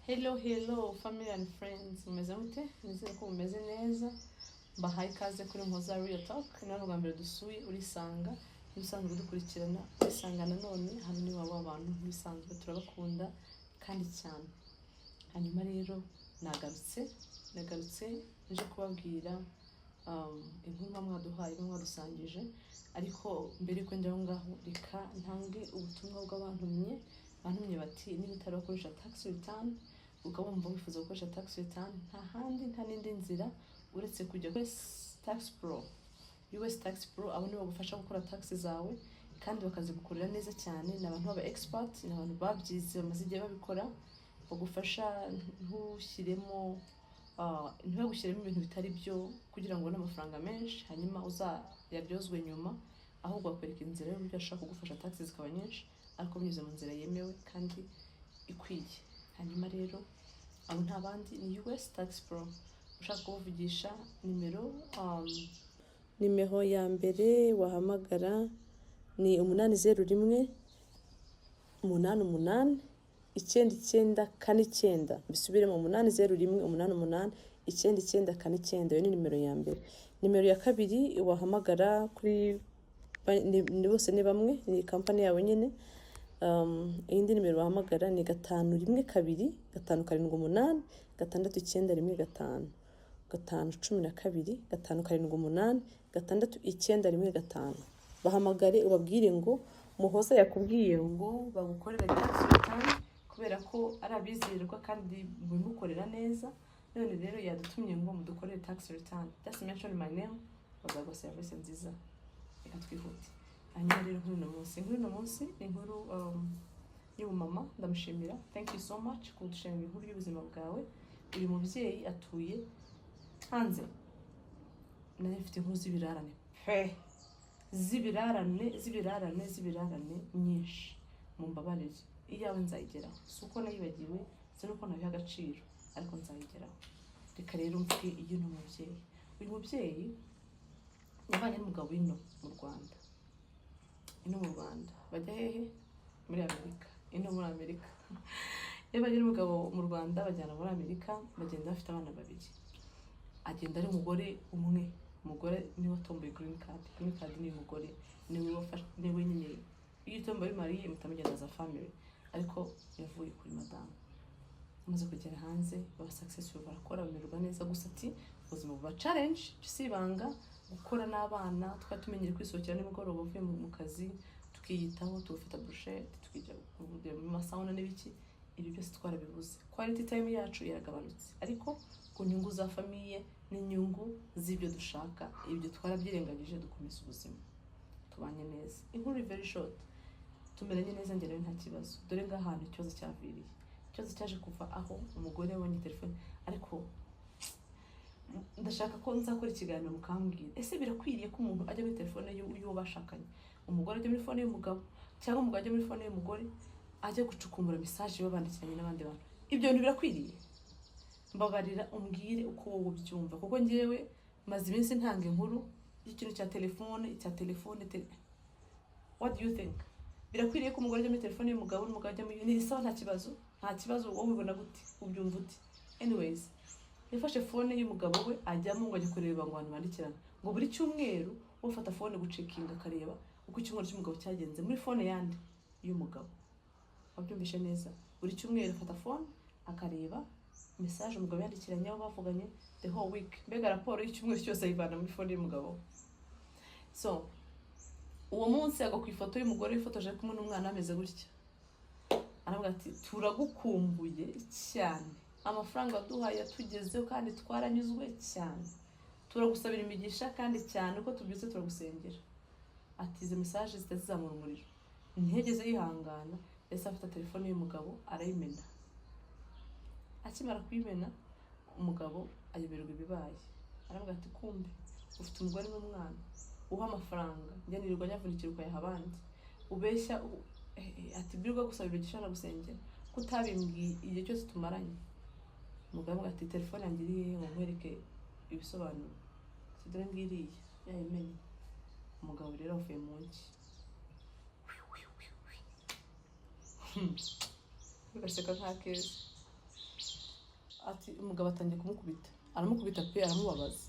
Hello, hello family and friends, mumeze mute? Nizere ko mumeze neza. Mbahaye ikaze kuri Mpoza Real Talk. Ni bwa mbere dusuye, urisanga. Niba udukurikirana, urisanga nanone. Hano ni waba abantu nk'ibisanzwe, turabakunda kandi cyane. Hanyuma rero nagarutse nje kubabwira inkuru muba mwaduhaye, muba mwadusangije. Ariko mbere yuko njya aho ngaho, reka ntange ubutumwa bw'abantumye. Bantumye bati: "Niba utari wakoresha tax return, ukaba wumva wifuza gukoresha tax return, nta handi, nta n'indi nzira uretse kujya kuri Tax Pro, US Tax Pro." Abo nibo bagufasha gukora tax zawe kandi bakazigukorera neza cyane. Ni abantu b'aba expert, ni abantu babyize, bamaze igihe babikora. Bagufasha ntushyiremo, ntibagushyiremo ibintu bitari byo kugira ngo ubone amafaranga menshi hanyuma uzayaryozwe nyuma, ahubwo bakwereka inzira y'uburyo bashobora kugufasha tax zikaba nyinshi, ariko binyuze mu nzira yemewe kandi ikwiye. Hanyuma rero abo nta bandi, ni US Tax Pro. Ushaka kubavugisha, nimero nimero ya mbere wahamagara ni 801 88 9949. Bisubiremo: 801 88 9949. Iyo ni nimero ya mbere. Nimero ya kabiri wahamagara kuri ni bose ni bamwe, ni kampani yabo nyine. Iyindi nimero wahamagara ni 512 578 6915. 512 578 6915. Bahamagare ubabwire ngo Muhoza yakubwiye ngo bagukorere tax return, kubera ko ari abizerwa kandi bimukorera neza. None rero yadutumye ngo mudukorere tax return. Just mention my name, bazaguha serivisi nziza. Reka twihute. Hanyuma rero inkuru uno munsi ni inkuru y'umumama. Ndamushimira, thank you so much kudushimira inkuru y'ubuzima bwawe. Uyu mubyeyi atuye hanze. Nari mfite inkuru z'ibirarane pe, z'ibirarane, z'ibirarane, z'ibirarane nyinshi. Mumbabarire, iyawe nzayigeraho. Si uko nayibagiwe, si nuko nabiha agaciro, ariko nzayigeraho. Reka rero mvuge iy'uno mubyeyi. Uyu mubyeyi yabanye n'umugabo ino mu Rwanda. Ino mu Rwanda bajya hehe? Muri Amerika. Ino muri Amerika, yabanye n'umugabo mu Rwanda, bajyana muri Amerika, bagenda bafite abana babiri. Agenda ari umugore umwe. Umugore niwe watomboye green card. Green card ni umugore, niwe wafashe, niwe nyine. Iyo utomboye mariye, muhita mugenda za family. Ariko yavuye kuri madamu. Amaze kugera hanze, baba successful, barakora, bamererwa neza. Gusa ati ubuzima buba challenge, si ibanga. Gukora n'abana, twari tumenyere kwisohokera nimugoroba uvuye mu kazi, tukiyitaho, tugafata brochette, tukijya kujya mu ma sauna n'ibiki. Ibi byose twarabibuze, quality time yacu yaragabanutse. Ariko ku nyungu za famille n'inyungu z'ibyo dushaka, ibyo twarabyirengagije, dukomeza ubuzima, tubanye neza. Inkuru iri very short: tumeranye neza njye nawe, nta kibazo. Dore ngahantu ikibazo cyaviriye. Ikibazo cyaje kuva aho umugore yabonye telefone. Ariko ndashaka ko nzakora ikiganiro mukambwira: ese birakwiriye ko umuntu ajya muri telefone y'uwo bashakanye, umugore ajya muri phone y'umugabo, cyangwa umugabo ajya muri phone y'umugore, ajya gucukumbura message babandikiranye n'abandi bantu? Ibyo bintu birakwiriye? Mbabarira umbwire uko wowe ubyumva, kuko ngewe maze iminsi ntanga inkuru y'ikintu cya telefone, cya telefone. What do you think? Birakwiriye ko umugore ajya muri telefone y'umugabo, n'umugabo ajya muri? Ni sawa, nta kibazo, nta kibazo. Wowe ubibona gute? Ubyumva ute? Anyways, yafashe phone y'umugabo we, ajyamo ngo ajye kureba ngo abantu bandikirana, ngo buri cyumweru we ufata phone gucheckinga, akareba uko icyumweru cy'umugabo cyagenze muri phone yandi y'umugabo. Wabyumvishe neza? Buri cyumweru afata phone akareba message umugabo yandikiranye, aho bavuganye the whole week. Mbega raporo y'icyumweru cyose ayivana muri phone y'umugabo we. So uwo munsi agwa ku ifoto y'umugore wifotoje ari kumwe n'umwana ameze gutya, aravuga ati: "Turagukumbuye cyane, amafaranga waduhaye yatugezeho kandi twaranyuzwe cyane, turagusabira imigisha kandi cyane, uko tubyutse turagusengera." Ati izo message zihita zizamura umuriro. Ntiyigeze yihangana, yahise afata telefone y'umugabo arayimena. Akimara kuyimena, umugabo ayoberwa ibibaye. Aravuga ati: "Kumbe ufite umugore n'umwana uha amafaranga, njya nirirwa nyavunikira ukayaha abandi ubeshya." Ati birirwa gusaba imigisha no gusengera, ko utabimbwiye igihe cyose tumaranye? Umugabo avuga ati: "Telefone yanjye iri hehe ngo nkwereke ibisobanuro?" Ati: "Dore ngiriya." Yayimenye. Umugabo rero avuye mu nki, ugaseka nka keza. Ati umugabo atangiye kumukubita, aramukubita pe, aramubabaza,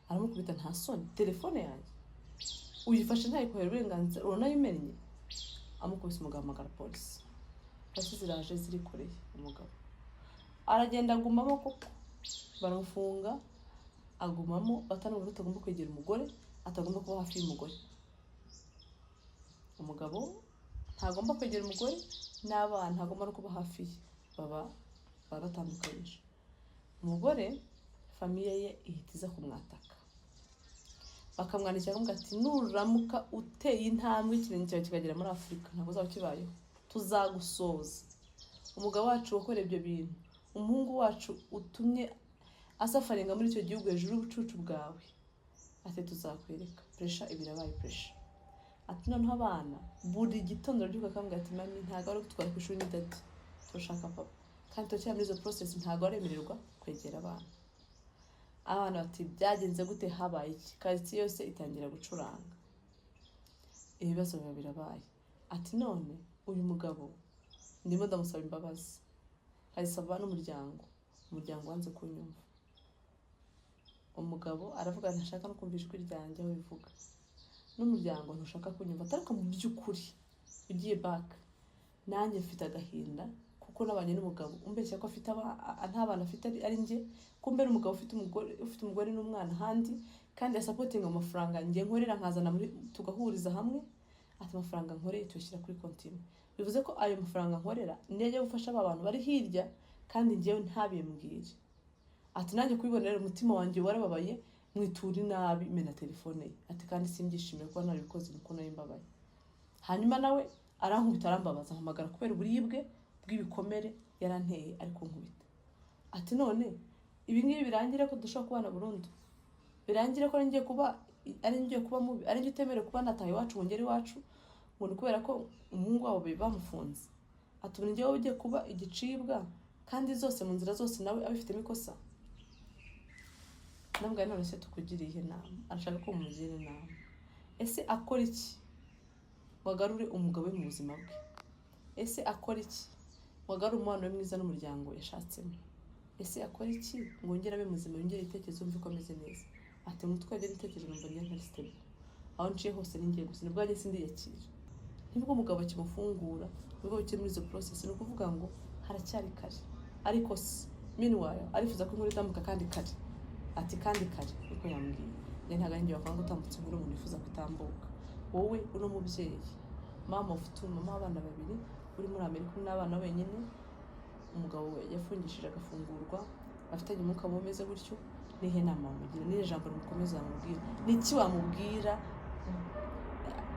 aramukubita. Nta soni, telefone yanjye uyifashe ntayikuhere uburenganzira, uranayimennye. Amukubise, umugabo ahamagara polisi. Polisi ziraje, zirikoreye umugabo, aragenda agumamo koko, baramufunga, agumamo. Batanamubwira ko atagomba kwegera umugore, atagomba kuba hafi y'umugore. Umugabo ntagomba kwegera umugore n'abana, ntagomba no kuba hafi ye, baba batandukanyije. Umugore famille ye ihita iza kumwataka, bakamwandikira, bakamubwira ati: "Nuramuka uteye intambwe, ikirenge cyawe kikagera muri Afurika, ntabwo uzaba ukibayeho, tuzagusoza. Umugabo wacu wakoreye ibyo bintu, umuhungu wacu utumye asufferinga muri icyo gihugu hejuru y'ubucucu bwawe," ati "tuzakwereka." Pressure ibirabaye pressure. Ati noneho abana buri gitondo arabyuka akambwira ati: "Mummy, ntabwo ari gutwara ku ishuri, ni daddy, turashaka papa." Kandi turacyari muri izo process, ntabwo aremererwa kwegera abana. Abana bati: "Byagenze gute? Habaye iki?" Karitsiye yose itangira gucuranga, ibibazo biba birabaye. Ati none uyu mugabo ndimo ndamusaba imbabazi, nkazisaba n'umuryango, umuryango wanze kunyumva. Umugabo aravuga ntashaka no kumva ijwi ryanjye aho bivuga, n'umuryango ntushaka kunyumva. Ariko mu by'ukuri ugiye back, nanjye mfite agahinda kuko nabanye n'umugabo umbeshya ko afite nta bana afite, ari njye. Kumbe ari umugabo ufite umugore n'umwana ahandi, kandi asupportinga amafaranga njye nkorera, nkazana muri tugahuriza hamwe. Ati amafaranga nkoreye tuyashyira kuri konti imwe, bivuze ko ayo mafaranga nkorera niyo ajya gufasha aba bantu bari hirya, kandi njyewe ntabimbwire. Ati nanjye kubibona rero, umutima wanjye warababaye, mwitura inabi, mena telefone ye. Ati kandi simbyishimiye kuba narabikoze, nuko nari mbabaye. Hanyuma nawe arankubita, arambabaza, ampamagara kubera uburibwe bw'ibikomere yaranteye ari kunkubita. Ati none ibi ngibi birangire ko dushobora kubana burundu, birangire ko ari ngiye kuba mubi, ari njye utemerewe kuba nataha iwacu ngo ngere iwacu, ngo ni kubera ko umuhungu wabo bamufunze. Ati ubu njyewe ugiye kuba igicibwa, kandi zose mu nzira zose nawe abifitemo ikosa. Ndamubwira: "None se tukugiriye inama?" Arashaka ko mumugira inama. Ese akora iki ngo agarure umugabo we mu buzima bwe? Ese akora iki ngo agarure umubano we mwiza n'umuryango yashatsemo? Ese akora iki ngo yongere abe muzima, yongere ibitekerezo, yumve ko ameze neza? Ati umutwe wanjye n'ibitekerezo numva njye ntari stable, aho nciye hose ni ngiye gusa nibwo njye sindiyakira, nibwo umugabo akimufungura, nibwo bukiri muri izo process. Ni ukuvuga ngo haracyari kare, ariko se meanwhile arifuza ko inkuru itambuka kandi kare. Ati kandi kare niko yambwiye. Njye ntabwo ari njye wakwanga utambutse inkuru umuntu yifuza ko itambuka. Wowe uno mubyeyi, mama of two, mama w'abana babiri, uri muri Amerika, uri n'abana wenyine, umugabo we yafungishije agafungurwa, afitanye umwuka mubi umeze gutyo, nihe nama wamugira? Nihe jambo rimukomeza wamubwira? Ni iki wamubwira?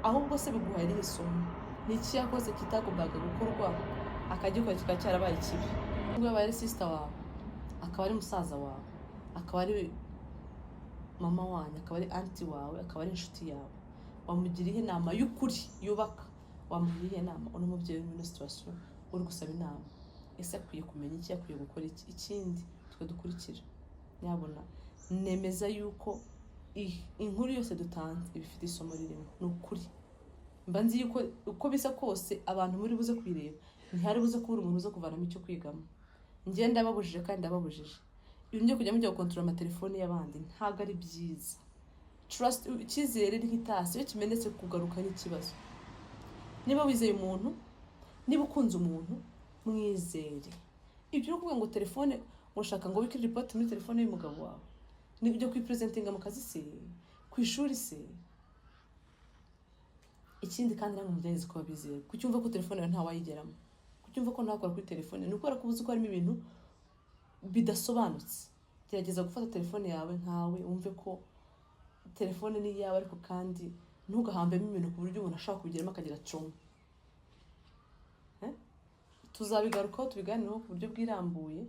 Ahubwo se biguhaye irihe somo? Ni iki yakoze kitagombaga gukorwa, akagikora kikaba cyarabaye kibi? Nubwo yabaye ari sister wawe, akaba ari musaza wawe, akaba ari mama wanyu, akaba ari aunty wawe, akaba ari inshuti yawe, wamugira ihe nama y'ukuri yubaka? Wamugira ihe nama uno mubyeyi uri muri ino situation, uri gusaba inama? Ese akwiye kumenya iki? Akwiye gukora iki? Ikindi twe dukurikira nyabona, nemeza yuko inkuru yose dutanze iba ifite isomo ririmo. Ni ukuri mba nzi yuko uko bisa kose abantu muri buze kuyireba, ntihari buze kubura umuntu uza kuvanamo icyo kwigamo. Njye ndababujije kandi ndababujije ibintu byo kujya mujya gukontorora amatelefoni y'abandi, ntabwo ari byiza. Trust, icyizere ni nk'itasi, iyo kimenetse kugaruka ni ikibazo. Niba wizeye umuntu, niba ukunze umuntu, mwizere. Ibyo uri kuvuga ngo telefone, urashaka ngo wike report muri telefone y'umugabo wawe, ni ujya kwipresentinga mu kazi se, ku ishuri se? Ikindi kandi namwe mugerageze kuba bizeye. Kuki wumva ko telefone yawe ntawayigeramo? Kuki wumva ko ntakora kuri telefone? Ni ukubera ko uzi ko harimo ibintu bidasobanutse. Gerageza gufata telefone yawe nkawe, wumve ko telefone ni iyawe, ariko kandi ntugahambemo ibintu ku buryo umuntu ashobora kubigeramo akagira trauma. Tuzabigarukaho, tubiganireho ku buryo bwirambuye,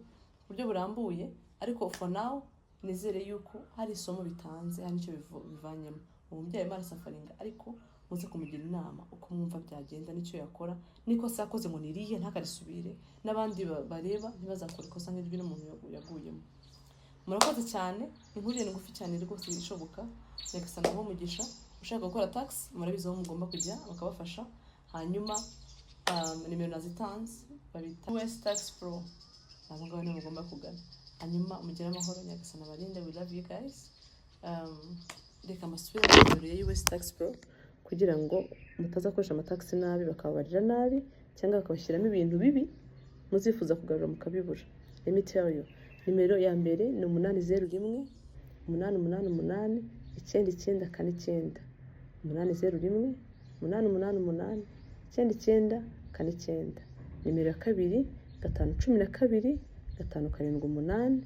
ku buryo burambuye, ariko for now nizere yuko hari isomo bitanze, hari n'icyo bivanyemo. Ubu mubyeyi arimo arasufferinga, ariko muze kumugira inama uko mwumva byagenda n'icyo yakora, n'ikosa yakoze ngo nirihe ntakarisubire, n'abandi bareba ntibazakore ikosa nk'iryo n'umuntu yaguyemo. Murakoze cyane. Inkuru ye ni ngufi cyane rwose, ishoboka. Nyagasani abahe umugisha. Ushaka gukora tax, murabizi aho mugomba kujya bakabafasha. Hanyuma nimero nazitanze, babita US Tax Pro, abo ngabo nibo mugomba kugana. Hanyuma mugire amahoro, Nyagasani abarinde. We love you guys. Reka mbasubire mu nimero ya US Tax Pro kugira ngo mutazakoresha amataxes nabi, bakababarira nabi cyangwa bakabashyiramo ibintu bibi muzifuza kugarura mukabibura. Let me tell you, nimero ya mbere ni 801 888 9949, 801 888 9949. Nimero ya kabiri, 512 578 6915,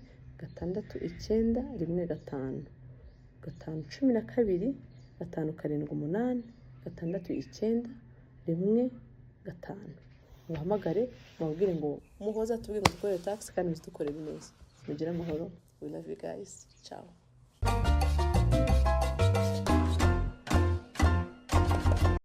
512 578 6915. Muhamagare mubabwire ngo Muhoza tubwire ngo dukorere tax kandi muzidukorere neza. Mugire amahoro. We love you guys. Ciao.